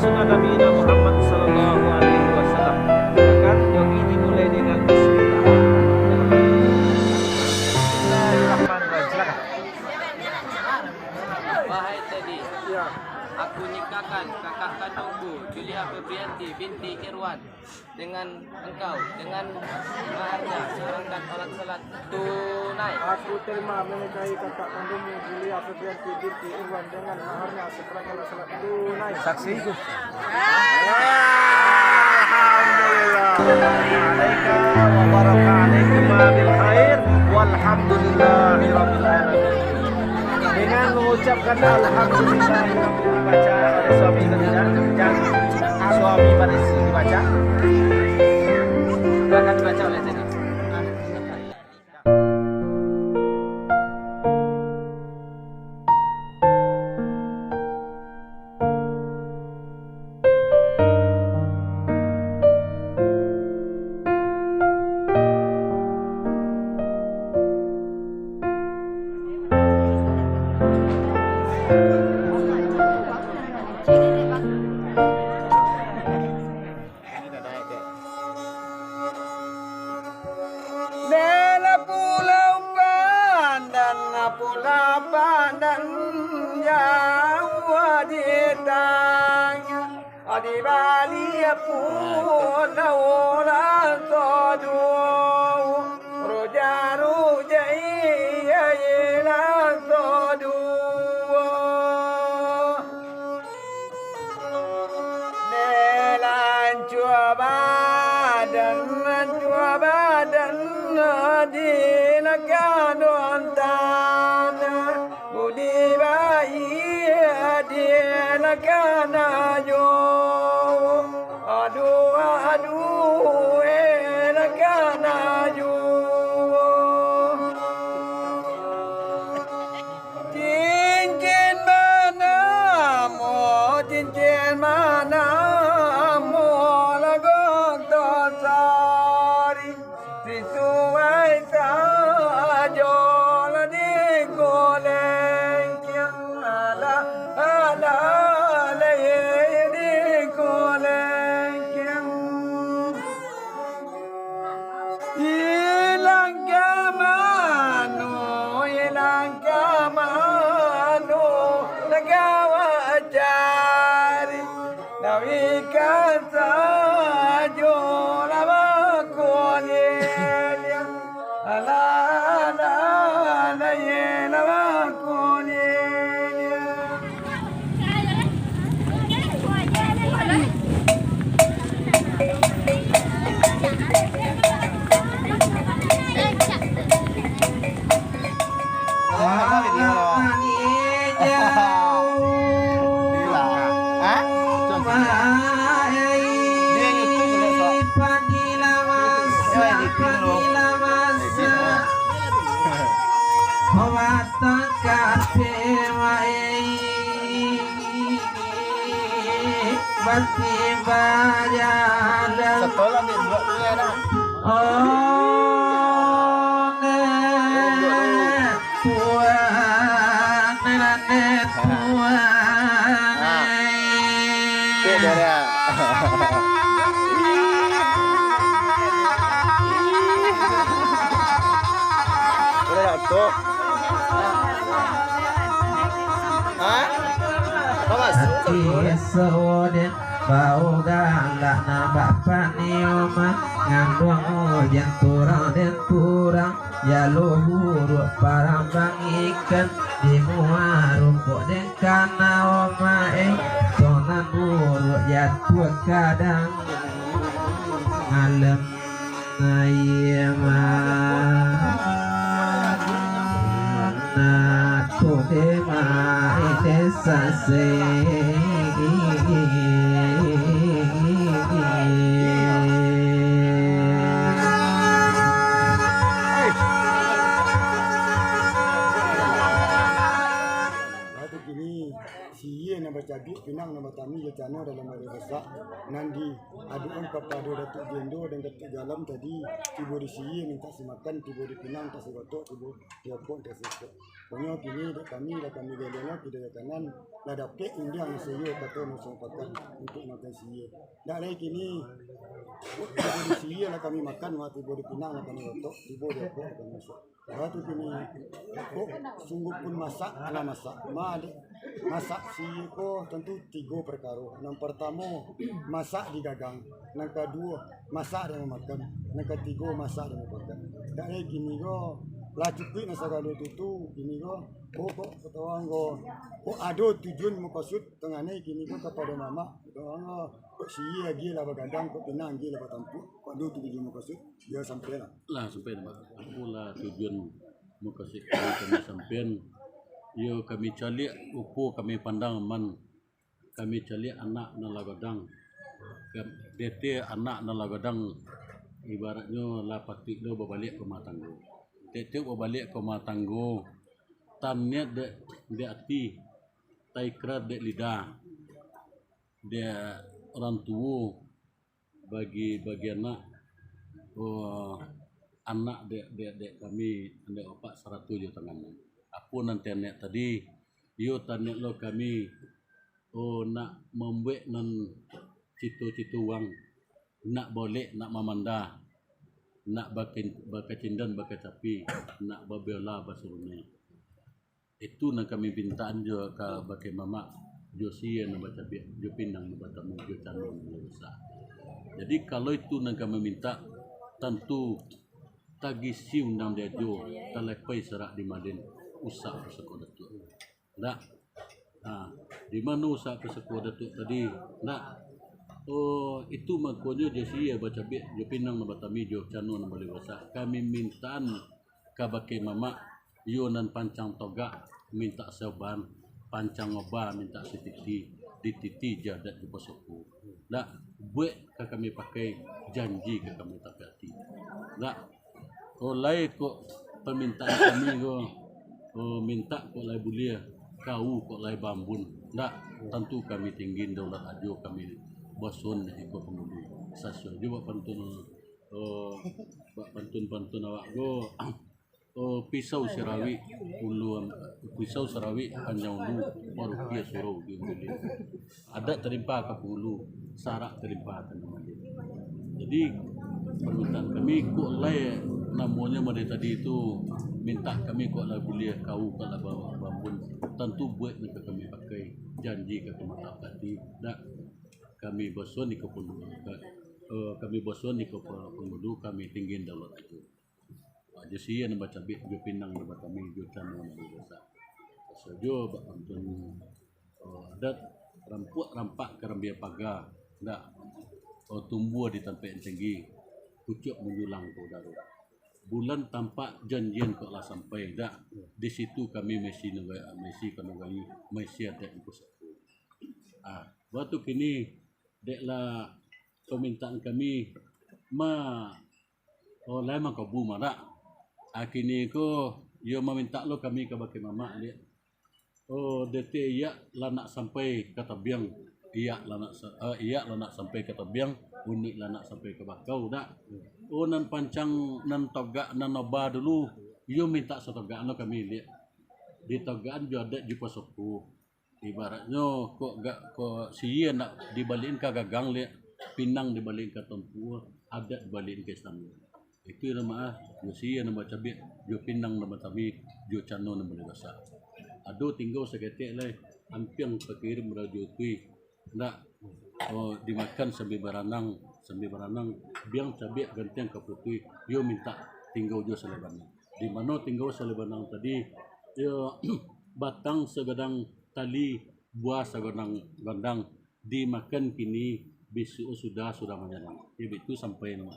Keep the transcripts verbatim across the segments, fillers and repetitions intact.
Sunnah Nabi Muhammad sallallahu alaihi wasallam. Silakan, joki dimulai dengan bismillah. Bismillahirrahmanirrahim. Silakan. Wahai Teddy, aku nikahkan kakak kandungku, Julia Febrianti binti Irwan, dengan engkau, dengan maharnya seperangkat alat salat tunai. Aku terima menikahi kakak kandungmu, Julia Febrianti binti Irwan, dengan maharnya seperangkat alat salat tunai. Saksi. Alhamdulillah. Alaika wa baraka alaikuma bil khair, walhamdulillahirabbil alamin. Dengan mengucapkan alhamdulillah, dibaca oleh suami dan, dan suami pada istri dibaca. Silakan dibaca oleh Teddy. Dek lah pulau Pandan, pulau Pandan jauah di tangah, di baliak pulau lah soduo, rujak-rujak iya lah soduo. Dek lah ancua badan, ancua badan, di lakah duang tanah, budi baiak di lakah najo. Aduh, aduh, eh, lakah najo. Cincin manamo, cincin manamo, lago tosari. Sisuai sajo lah dikulengkiang, alah, alah, lah dikulengkiang. Ilang ka mano, ilang ka mano, lah ka awak cari. Nawi ka sajo lah bakuliliang. Alah, alah, alah, ye lah bakuliliang. Batiba jalan. Sekolah ni buat tu ya, nak. Oh, nek tuan, nek tuan. Ah. Cek dia, dia. Boleh tak, Tok? Ha? Apa maksud, Tok? Ati sawo den bau galak nan bapanio mah, nganduang ujan turang den turang, jalo buruak parambang ikan, di mua rukok den kana omak, eh, tonan buruak jatuah kadang malam. Aye mah, na tu de mah ide sase. Batu kini, siye nan bacabiak, pinang nan batami, jo cano dalam aia basak, nan di Aduan kapado Datuak Jendo dan Datuak Galam tadi, tibo di siye mintak si makan, tibo di pinang mintak si gotok, tibo di opok mintak si epok. Pokoknyo kini dek kami lah kami galeh lah, kidai kanan lah dapek undiang saiyo kato musuang pakan untuak makan saiyo. Dak lai kini, tibo di saiyo lah kami makan, ma tibo di pinang lah kami rotok, tibo di apok lah kami masak. Batu kini, kok sungguahpun masak, alah masak. Ma dek masak saiyo ko tantu tigo parkaro. Nan partamo, masak di gagang. Nan kaduo, masak dek mamakan. Nan katigo, masak dek mapakan. Dak lai kini ko, lah cukuik nan sagalo tu, tu. Kini ko, kok, kok, kok ado tujuan mukasuik tangah ni kini ko kapado mamak. Kok saiyo agiah lah bagadang, kok pinang agiah lah batampuak. Kok ado tujuan mukasuik, iyo sampai lah. Lah sampai, Mak. Apolah tujuan mukasuik kami, kami sampai. Iyo kami caliak, rupo kami pandang aman. Kami caliak anak nan lah gadang. Kam-, dete anak nan lah gadang, ibaratnyo lah patuik lo babaliak ka rumah tanggo. Tiok-tiok babaliak ka rumah tanggo, taniat dek, dek ati, taikrar dek lidah, dek urang tuo, bagi, bagi anak, oh, anak dek, dek, dek kami, dek bapak sarato jo tangan. Apo nan taniat tadi, iyo taniat lo kami, oh, nak mambuek nan cito-cito wang, nak bolek, nak mamanda, nak bakin-, bakacindan, bakacapi, nak babiola, basurunai. Itu nan kami pintaan jo kabake mamak, jo saiyo nan bacabiak, jo pinang nan batami, jo cano nan babasak. Jadi, kalau itu nan kami mintak, tantu tagisi undang di ajo, talapai sarak di malin, usak pusako Datuak. Ndak? Ha, di mano usak pusako Datuak tadi? Ndak? Oh, itu makonyo jo saiyo bacabiak, jo pinang nan batami, jo cano nan babasak. Kami mintaan kabake mamak, iyo nan pancang togak mintak saubaan, pancang oba mintak satiti, dititi jo adat jo pusako. Ndak, buek ka kami pakai, janji ka kami tapati. Ndak, oh, lai kok pamintaan kami ko, oh, mintak kok lai buliah, kawu kok lai baambun. Ndak, tantu kami tinggi daulat ajo kami basuon iko pangulu. Sasuai jo bak pantun, oh, bak pantun-pantun awak ko. Oh, pisau sirawik ulu, pisau sirawik panjang ulu, parukia surau di ulu. Adat talimpa ka pangulu, sarak talimpa ka nan malin. Jadi, parmintaan kami, kok lai namonyo mode tadi tu, mintak kami kok lah buliah, kawu kok lah ba-, baambun, tantu buek nan ka kami pakai, janji ka kami tapati, dak kami basuon iko pun, eh, kami basuon iko pun dulu, kami tinggi daulat ajo. Ah, jo saiyo nan bacabiak, jo pinang nan batami, jo cano nan babasak. Sajo bak pantun, oh, adat, rampuak rampak karambia paga, ndak, oh, tumbuah di tampek nan tinggi, pucuak manjulang ka udaro. Bulan tampak janjian kok lah sampai, ndak, di situ kami maisi nunggai, maisi ka nunggai, maisi adat di pusako. Ah, batu kini, dek lah pamintaan kami ma-, oh, lai mangkabu marak. Akini ko, iyo mamintak lo kami kabake mamak, liak. Oh, dete iyak lah nak sampai ka tabiang, iyak lah nak sa-, eh, iyak lah nak sampai ka tabiang, unik lah nak sampai ka bakau, dak? Oh, nan pancang, nan togak, nan oba dulu, iyo mintak satogak lo kami, liak. Ditogakan jo adat jo pusako. Ibaratnyo, kok ga-, kok saiyo nak dibaliakan ka gagang, liak, pinang dibaliakan ka tampuak, adat dibaliakan ka istano. Itu namo ah, jo saiyo nan bacabiak, jo pinang nan batami, jo cano nan babasak. Ado tingga saketek lai, ampiang takirim rajo tui, ndak, oh, dimakan sambia baranang, sambia baranang, biang cabiak gantiang ka putui, iyo mintak tingga jo salai banang. Di mano tingga salai banang tadi, iyo batang sagadang tali, buah sagadang gandang, dimakan kini, bisuak sudah, sudah manyanang. Iyo, bitu sampai namo.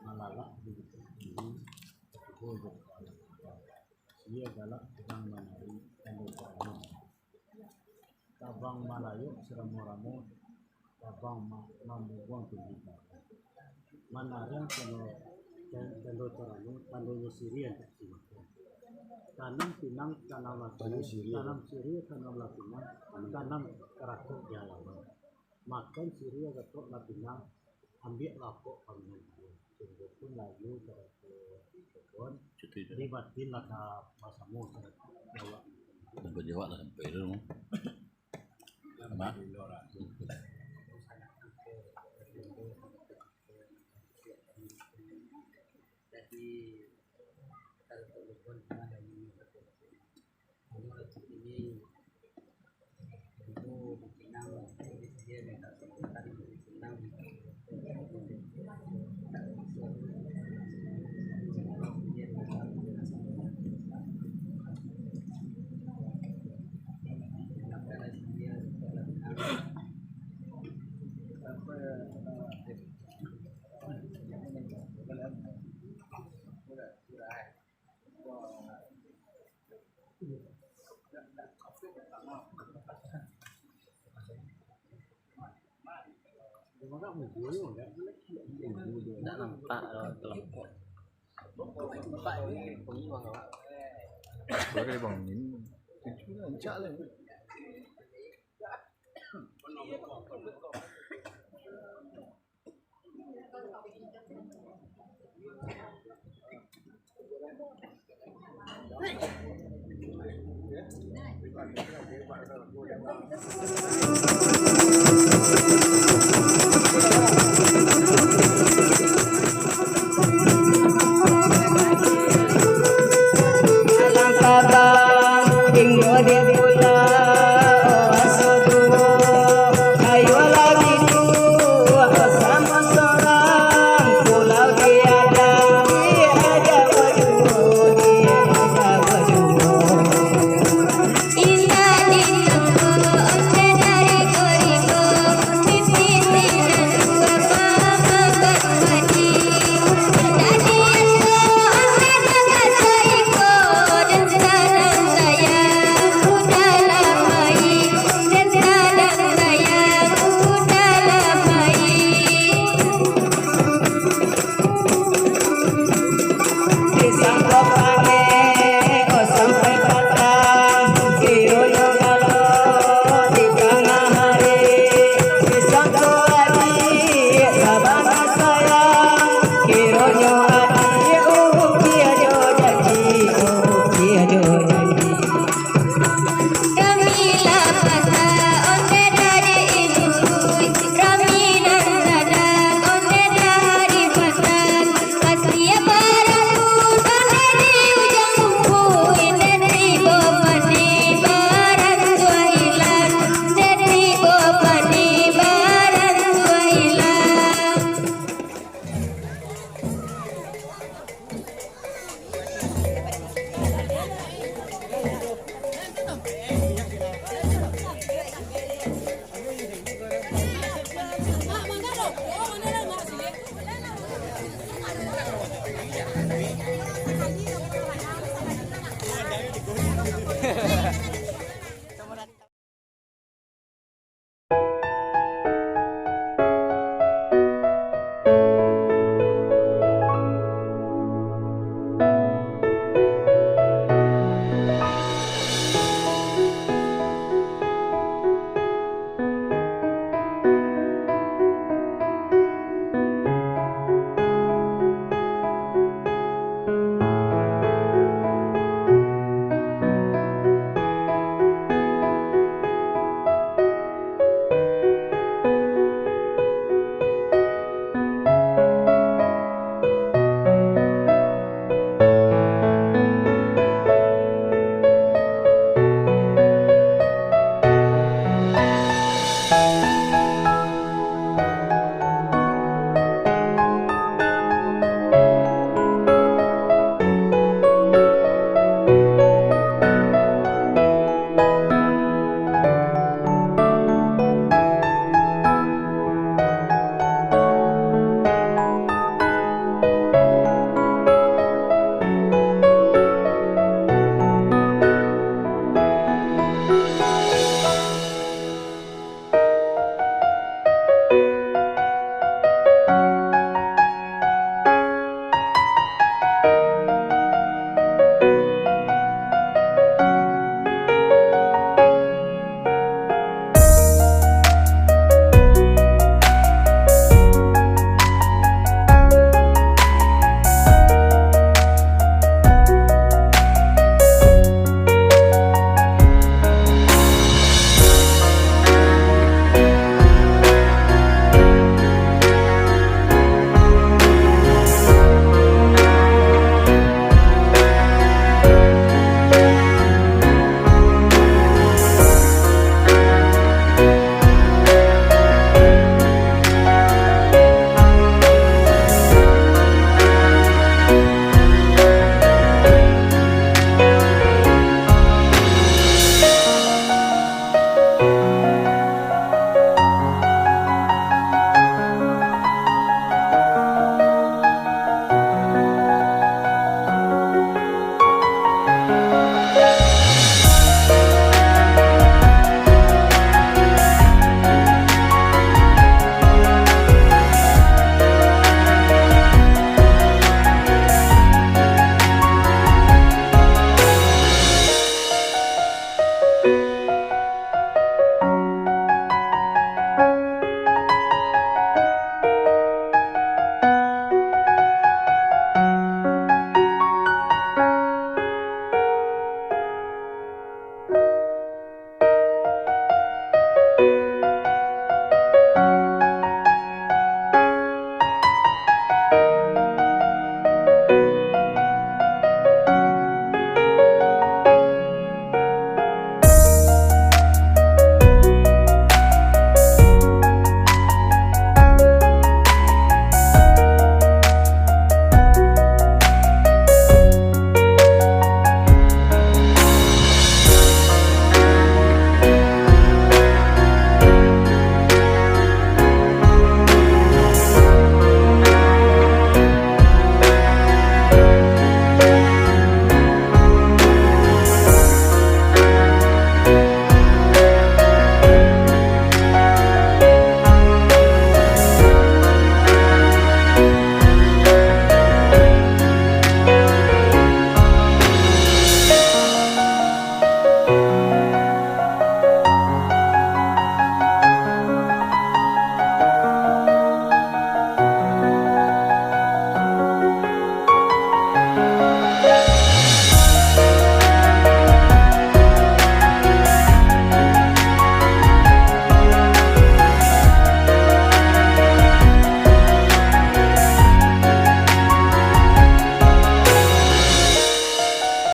Malalak di bukik tinggi, katigo jo kepala. Sio galak sadang manari tando tarano. Tabang malayok saramo-ramo, tabang ma-, mambubuang tinggi. Manari tando, tando tarano, tandonyo siriah untuak si makan. Tanam pinang, tanamlah siriah, tanam siriah, tanamlah pinang, tanam karatok di halaman. Makan siriah, karatok lah pinang, ambiak lah pokok panganan. Sungguahpun layu karatok di kebun, di batin lah ka basamo karatok jawab. Sampai jawab lah sampai tu. Jadi, Ndak nampak kalau telepon. Baru dibangunin. Tujuh lah, rancak lah.